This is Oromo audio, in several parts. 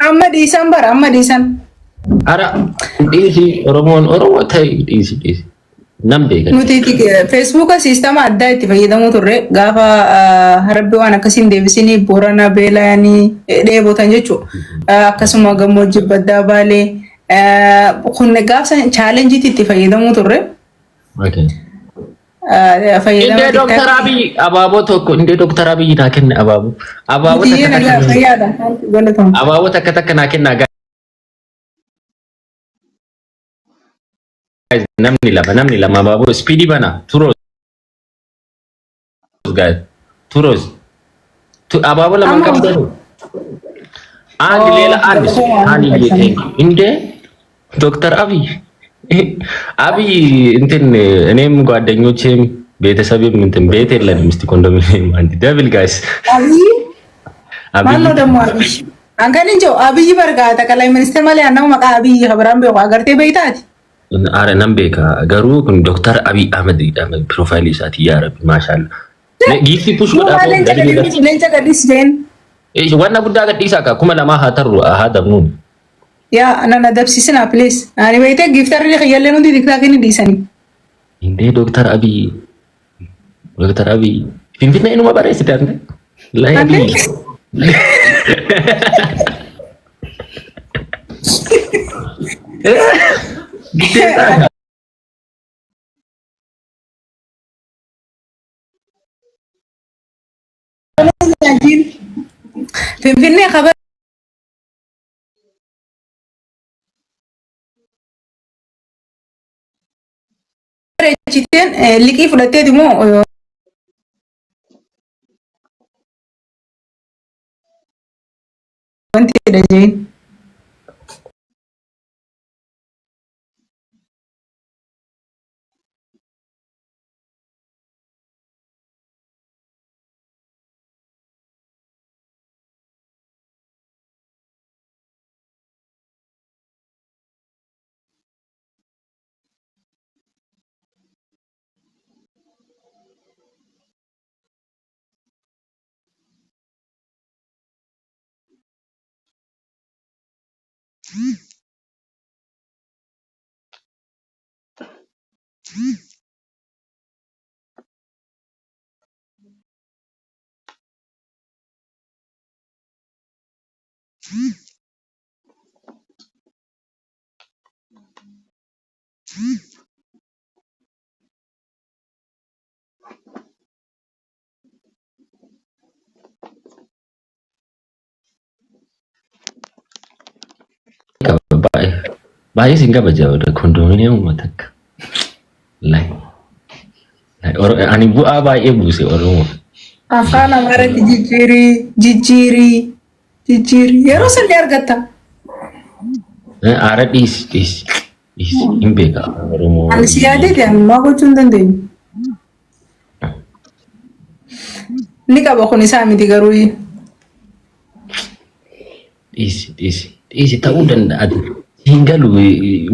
Amma dhiisan bara amma dhiisan. Ara dhiisi Oromoon Oromoo ta'e dhiisi dhiisi. Nan beeka. Nuti feesbuuka siistama addaa itti fayyadamuu turre gaafa rabbi waan akkasiin deebisinii Boorana beela'anii dheebotan jechuudha. Akkasuma gammoojjii baddaa baalee kun gaafsa chaalenjiitti itti fayyadamuu turre. Okay. Fayyadama Indee Dooktar TikTok. Abiy abaaboo tokko indee Dooktar Abiy naa kenne abaaboo. Abaaboo Nuti takka nagaa takka fayyaadha. Galatoomaa. abaaboo takka takka naa kennaa guys namni lama abaaboo speedy bana turoos guys turoos abaaboo lama Amma qabdanu አንድ ሌላ አንድ አንድ እንደ ዶክተር አብይ አብይ እንትን እኔም ጓደኞቼም ቤተሰብም እንትን ቤት የለንም። እስቲ ኮንዶሚኒየም አንድ double guys አብይ አብይ ማነው ደግሞ አብይ? አንከን እንጆ አብይ በርጋ ጠቅላይ ሚኒስትር malee annama maqaa Abiyyi kabiraan beeku agartee beeytaati. አረ nan beeka garuu kun ዶክተር አብይ አህመድ jedhama profile isaati yaa rabbi maashaallah giiftii push godhaa Leenca gadhiis leenca gadhiis jeen. wanna guddaa gadhiisaa ka 2000 haa tarru haa dabnuun Yaa nan adabsiisinaa please. Ani beeytee giftarri kiyyallee nuti tiktaakiin hin dhiisanii. እንዴ ዶክተር አብይ ዶክተር አብይ Finfinnee inuma bareessite ante ላይ Ante? አብይ ግዴታ Finfinnee kabar bareechiteen liqii fudhatteeti moo wanti jedha jeen. Baay'ee sin kabaja kondominiyeemuma takka. Lai. Ani bu'aa baay'ee buuse Oromoof. Afaan Amaaraatti jijjiirii jijjiirii jijjiirii yeroo san ni argatta. Aara dhiisi dhiisi dhiisi hin beeka afaan Oromoo. Ani si yaadeeti ani maa gochuu hin dandeenyu. Ni qaba kun isaa miti garuu. Dhiisi dhiisi dhiisi ta'uu danda'a. Hin galu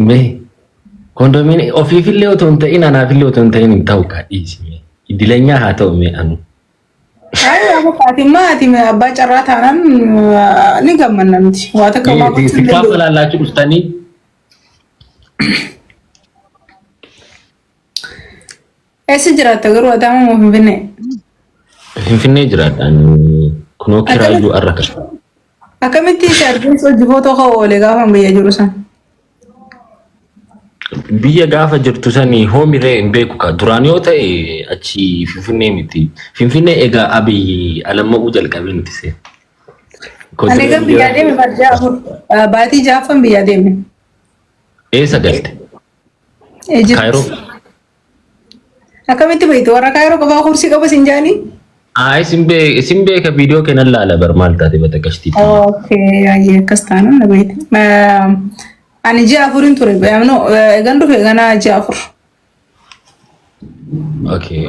mee kondominiyeemii ofiifillee otoo hin ta'in anaafillee otoo hin ta'in hin ta'u kaa dhiisi mee idilenyaa haa ta'u mee anu. Ayi ati ati abbaa carraa taanaan ni gammanna nuti. Waa takka maa gochuu hin Sikkaaf dandeenyu. ilaallachuu dhuftanii Eessa jiraatta garuu Adaamaa moo Finfinnee? Finfinnee jiraadha. Kunoo kiraayyuu arra kan. Akkamitti si arginu hojii footoo ka'u oole gaafa biyya jiru san? Biyya gaafa jirtu sanii hoomiree hin beeku ka. Duraan yoo ta'e achi Finfinnee miti. Finfinnee egaa Abiy alamma'uu jalqabee nuti seena. Ani egaa biyyaa deeme bar 4 baatii ja'affan biyyaa deeme. Eessa galte? Egypt. Kaayiroo. Akkamitti beektu warra Kaayiroo qofaa kursii qaba siin jaanii? Ayi sin beeka viidiyoo kenan laala bar maal taate bataqashtii. Okay, ayyee akkas taanaan na beekte. Ani ji'a afurin ture. No, egan dhufe ganaa ji'a 4. Okay.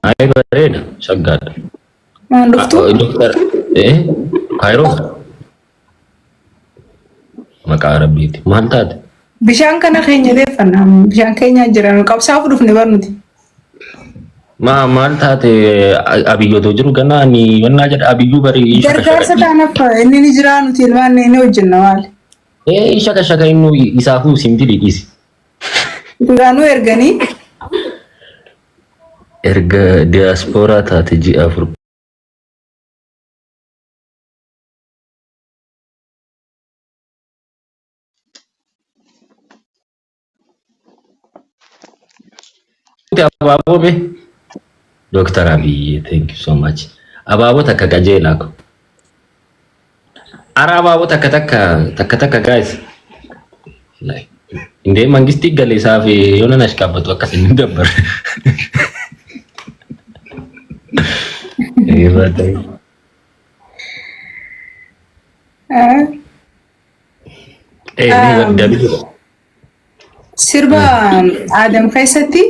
Ayi bareeda shaggaadha. Waan dhuftu? Doktar Kaayiroo maqaa rabbiiti maal taate? Bishaan kana keenya deeffanna. Bishaan keenya jira. Qabsaa'uuf dhufne bar nuti. Maa maal taate Abiyyi otoo jiru ganaa ani wannaa jedha Abiyyuu bari Gargaarsa taanaaf inni ni jira nuti ilmaan ni hojjenna maali. Ee shaka shaka inni isaafuu simtilii dhiisi. Duraanuu erganii Erga diyaaspooraa taate ji'a 4 Abaaboo be. Dr. Abiy, thank you so much. Abaaboo takka qajeelaa ko. Ara abaaboo takka takka takka takka guys. Indee mangistii gale isaa fi yoona nash qaabbatu akkas hin dabbar. Eh, ni dabbi. Sirba Aadam keessatti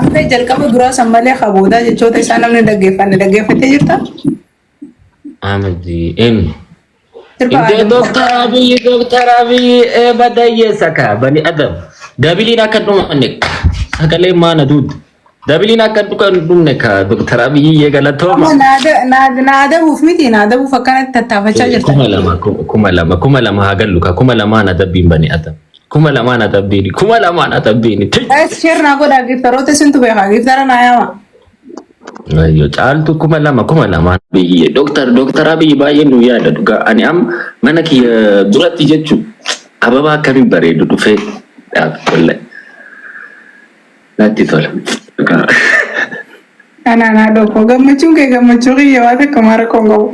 akka jalqaba duraa san malee kaboodaa jechoota isaa namni dhaggeeffanne dhaggeeffattee jirta? Ahmed eenyu? Sirba Indee Aadam. Dooktar Abiyyi Dooktar Abiyyi eeba dayyeessa kaa bani Adam. Dabiliin akka dhumanne sagalee maana duudu. Dabiliin akka dhumne kaa Dooktar Abiyyi galatooma. Amma na adabuuf miti na adabuuf akkanatti tattaafachaa jirta. 2000 2000 2000 haa gallu kaa 2000 adabbiin bani Adam. 2000 adabbiin 2000 adabbiin. Guys, share naa godhaa giftaroota isintu beekaa giftara naa yaama. Ayyo caaltu 2000 2000. Biyyi Dooktar Dooktar Abiyyi baay'ee nu yaada dhugaa. Ani amma mana kiyya duratti jechuun ababaa akkamiin bareedu dhufee dhaabe wallahi. Natti tola. Dhugaa. Anaa naa dhokko gammachuun kee gammachuu kiyya waan takka maara koon qabu.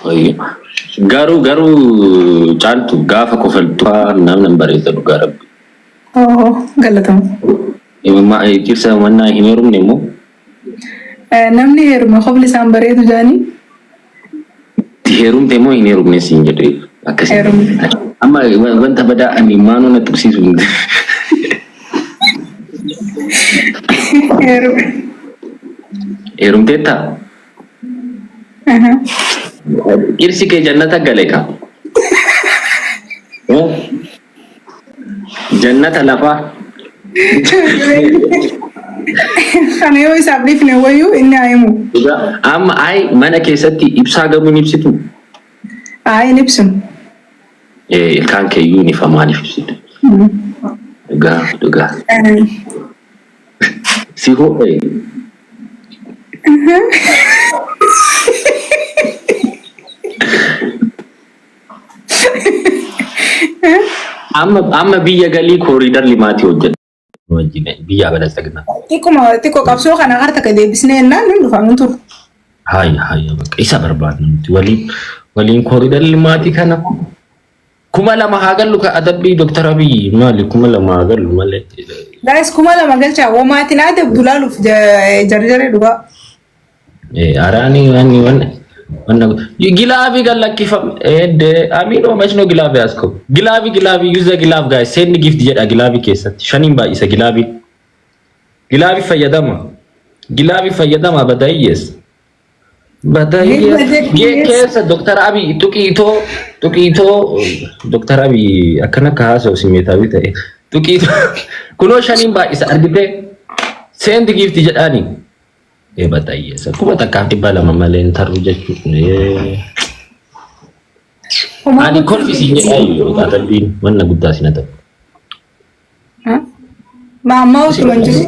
Ayyo. Garuu garuu caaltu gaafa kofaltu namni hin bareeda dhugaa rabbi. Oo galatama. Ibsa mannaa hin heerumne immoo. Namni heerume kofli isaan bareedu jaanii. Itti heerumte moo hin heerumne siin jedhe akkasii. Heerumte. Amma wanta badaa ani maanoo na tuqsiisu hin Heerume. Heerumteettaa? Dhirsi kee jannata gale ka. Jannata lafaa. Kana yoo isaaf dhiifne wayyuu inni haa himu. Dhugaa amma ay mana keessatti ibsaa garuu hin ibsitu. Haa hin ibsinu. Eh, ilkaan keeyyuu ni fa maaliif ibsitu? Dhugaa dhugaa. Si ho'e. Amma amma biyya galii kooriidar limaatii hojjedha. Wajjin biyya balatsagna. Xiqquma xiqqoo qabsoo kana harta ka deebisnee jennaan nun dhufa nun turu. Haaya haaya bakka isa barbaadna nuti waliin waliin kooriidar limaatii kana 2000 haa gallu ka adabbii Dooktar Abiyyi maali 2000 haa gallu malee. Guys 2000 galchaa womaatiin adabdu laaluuf jarjaree dhugaa. Araani wanni wanni wanna gilaavi gallakkifam edde amiin መች ነው glove ያዝከው? Glove glove use the glove guys, send gift jedha glove keessatti shaniin baay'isa glove glove fayyadama glove fayyadama badayyees badayyees keessa Dr. Abiy tuqiitoo tuqiitoo Dr. Abiy akkana akka haasa'u simeetaawi ta'e tuqiitoo kunoo shaniin baay'isa argitee send gift jedhaani. Eeba xayyeessa. 1200 malee hin tarru jechuudha. Ani kolfi siin jedhaa iyyuu adabbiin wanna guddaa sin adabu. Maammaa utuma hin jiru.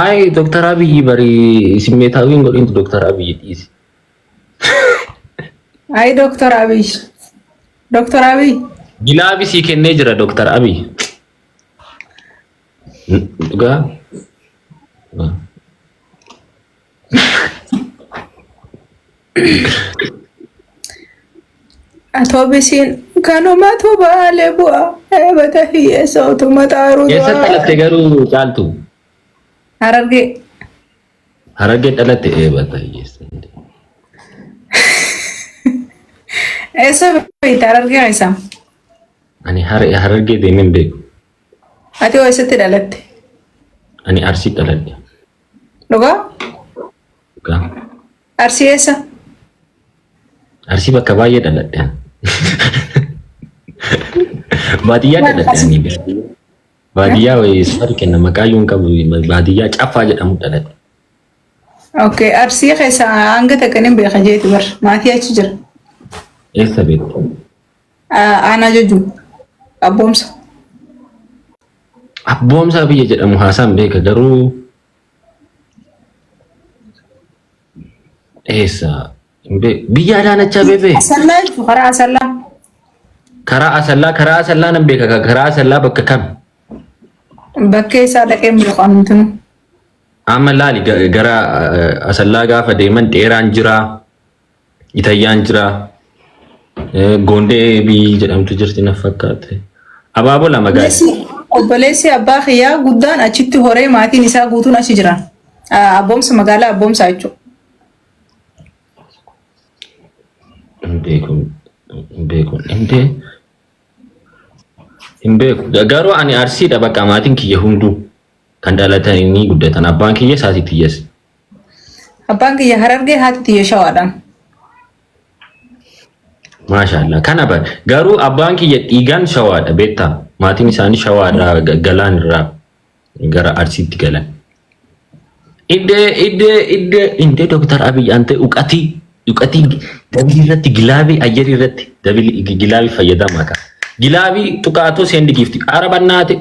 Ayi Dooktar Abiyyi bari simmeetaawii hin godhintu Dooktar Abiyyi dhiisi. Ayi Dooktar Abiy. Dooktar Abiy. Gilaabi sii kennee jira Dooktar Abiy. Dhugaa. Atoobisiin kanumatu baale bu'a. Eebata hiyyeessa utuma xaaruu Eessatti dhalatte garuu caaltu? Harargee. Harargee dhalatte eebata hiyyeessa. Eessa beekta Harargee keessa? Ani Harargee deemee hin beeku. Ati hoo eessatti dhalatte? Ani Arsii dhaladhe. Dhugaa? Dhugaa. Arsii eessa? Arsii bakka baay'ee dhaladhe. Baadiyyaa dhaladhe ani. Baadiyyaa wayii safari kenna maqaa iyyuu hin qabu. Baadiyyaa Caffaa jedhamu dhaladhe. Okay, Arsii keessa hanga takka ni beeka jeeti bar. Maatii achi jira. Eessa beektu? Aanaa jechuun Abboomsa. Abboomsaa biyya jedhamu haasaan beeka garuu eessa? Hin beeku. Biyya Adaanachaa Abeebee. Asallaa jechuun karaa Asallaa. Karaa Asallaa, karaa Asallaa nan beeka. Karaa Asallaa bakka kam? Bakkee isaa dhaqee hin beeku anumtinu. Amma laali gara Asallaa gaafa deeman dheeraan jira, Itayyaan jira, Gondee biyyi jedhamtu jirti na fakkaate. Abaaboo lama gaari. Obboleessi abbaa kiyyaa guddaan achitti horee maatiin isaa guutuun achi jiran. Abboomsa, magaalaa Abboomsaa jechuudha. Hin beeku, hin beeku, hin beeku. Hin beeku. Garuu ani Arsiidha bakka maatiin kiyya hunduu kan dhalatanii guddatan. Abbaan kiyya haati tiyyas. Abbaan kiyya Harargee, haati tiyya Shawaadhaan. Maashaallah. Kana bar. Garuu abbaan kiyya dhiigaan Shawaadha beektaa. Maatiin isaanii Shawaadha Galaan irraa gara Arsiitti galan. Iddee iddee iddee indee Dooktar Abiy ante uqatii uqatii dabilii irratti gilaabii ayyarii irratti dabilii gilaabii fayyadamaa ka. Gilaabii tuqaatoo seendi giifti. Arabannaate.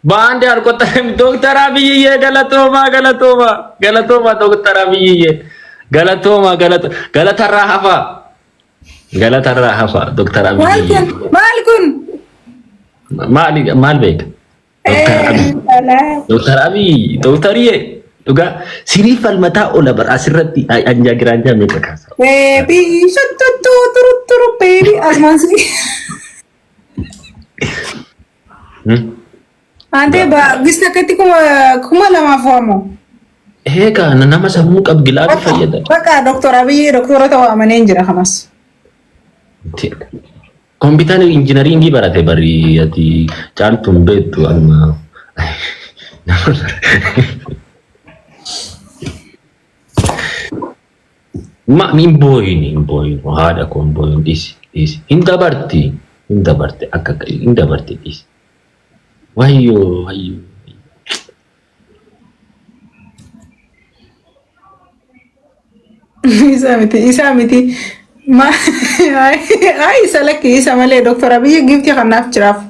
Baandee alqoxxarem Dooktar Abiyyee galatoomaa galatoomaa galatoomaa Dooktar Abiyyee galatoomaa galatarraa hafaa galatarraa hafaa Dooktar Maal Abiyyee. kun? Maal kun? Maali maal beekta? Dooktar Abiy. Dooktar Abiy dooktariyee dhugaa sirii falmataa ola bara asirratti anjaa giraanjaa meeqa kaasa. Baby, shuttu turu turu baby asumaan si. Ante ba gista akkatti 2000 waamu. Eegaa nama sammuu qabu gilaabii fayyada. Bakka Dooktar Abiy doktorota waamanii hin jira kamas. Computer engineering barate bari ati caaltuun beektu amma. Ma hin booyin, hin booyin, haadha koo hin booyin, dhiisi dhiisi, hin dabarti, hin dabarti, akka hin dabarti, dhiisi. Wayyoo wayyoo. Isa miti, isa miti. Ma ay isa lakki, isa malee Dooktar Abiy giiftii kanaaf jiraaf.